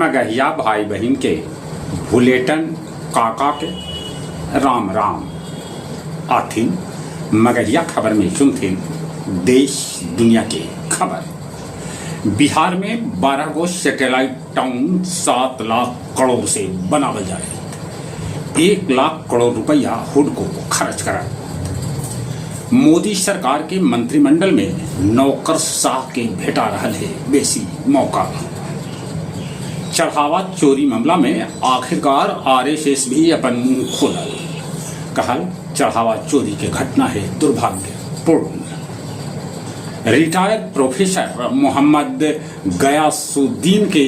मगहिया भाई बहिन के भुलेटन काका के राम राम। आथिन मगहिया खबर में सुनथिन देश दुनिया के खबर। बिहार में 12 गो सैटेलाइट टाउन 7 लाख करोड़ से बनावल जाए। 1 लाख करोड़ रुपया हुडको खर्च करा। मोदी सरकार के मंत्रिमंडल में नौकर शाह के भेटा रहल है बेसी मौका। चढ़ावा चोरी मामला में आखिरकार आरएसएस भी अपन मुंह खोलल, कहल चढ़ावा चोरी के घटना है दुर्भाग्यपूर्ण। रिटायर्ड प्रोफेसर मोहम्मद गयासुद्दीन के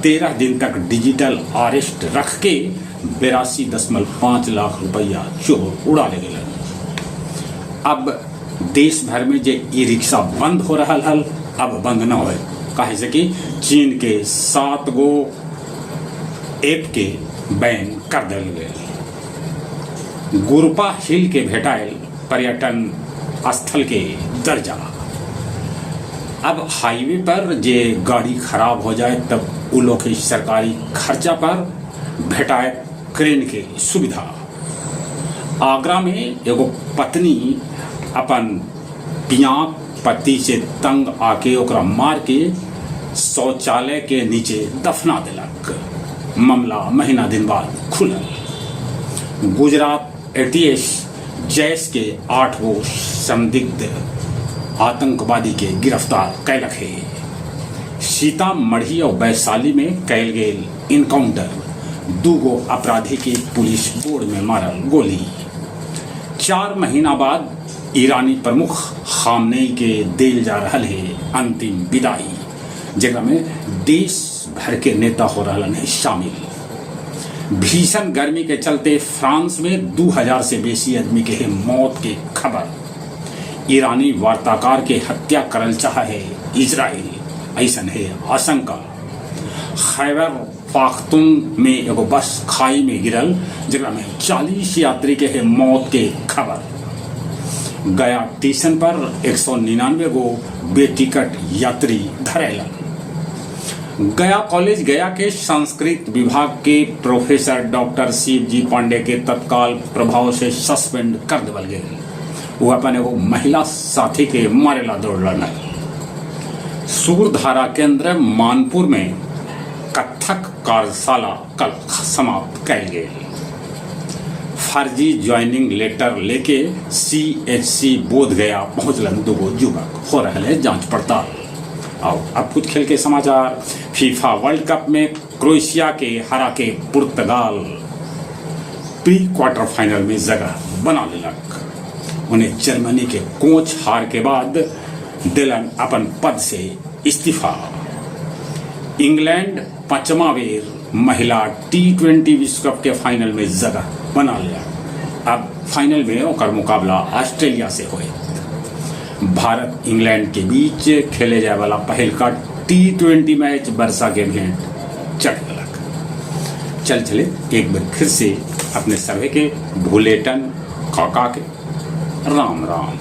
13 दिन तक डिजिटल अरेस्ट रख के 82.5 लाख रुपया चोर उड़ा ले गए। अब देश भर में जे ई रिक्शा बंद हो रहा हल, अब बंद न होए, काहे से कि चीन के सात गो ऐप के बैन कर दिल गए। गुरपा हिल के भेटायल पर्यटन स्थल के दर्जा। अब हाईवे पर जे गाड़ी खराब हो जाए, तब उ लोग के सरकारी खर्चा पर भेटाए क्रेन के सुविधा। आगरा में एगो पत्नी अपन पियाक पति से तंग आके ओकरा मार के शौचालय के नीचे दफना देलक। मामला महीना दिन बाद खुलल। गुजरात एटीएस जैश के आठ गो संदिग्ध आतंकवादी के गिरफ्तार कैलक है। सीतामढ़ी और वैशाली में कैल गेल इनकाउंटर, दूगो अपराधी के पुलिस गोड़ में मारल गोली। 4 महीना बाद ईरानी प्रमुख खामनेई के देल जा रहा है अंतिम विदाई, जेकरा में देश भर के नेता हो रहा है शामिल। भीषण गर्मी के चलते फ्रांस में 2000 से बेसी आदमी के है मौत के खबर। ईरानी वार्ताकार के हत्या करल चाह है इजराइल, ऐसन है आशंका। खैबर पाख्तून में एगो बस खाई में गिरल, जेकरा में 40 यात्री के है मौत के खबर। गया स्टेशन पर 199 गो बेटिकट यात्री धरेलन। गया कॉलेज गया के संस्कृत विभाग के प्रोफेसर डॉक्टर शिव जी पांडे के तत्काल प्रभाव से सस्पेंड कर देवल गेल। वो अपन एगो महिला साथी के मारेला दौड़लन। सूरधारा केंद्र मानपुर में कथक कार्यशाला कल समाप्त कैल गेल। फर्जी ज्वाइनिंग लेटर लेके सीएचसी बोध गया पहुंचलन दुगो युवक, हो रहा है जांच पड़ताल। आओ, अब कुछ खेल के समाचार। फीफा वर्ल्ड कप में क्रोएशिया के हरा के पुर्तगाल प्री क्वार्टर फाइनल में जगह बना लेलक। उन्हें जर्मनी के कोच हार के बाद दिलन अपन पद से इस्तीफा। इंग्लैंड पांचवा बेर महिला टी20 विश्व कप के फाइनल में जगह बना लिया। अब फाइनल में ओकर मुकाबला ऑस्ट्रेलिया से होए। भारत इंग्लैंड के बीच खेले जाए वाला पहिलका टी20 मैच वर्षा के भेंट चढ़ गलक। चल चले एक बार फिर से अपने सभे के भूलेटन काका के राम राम।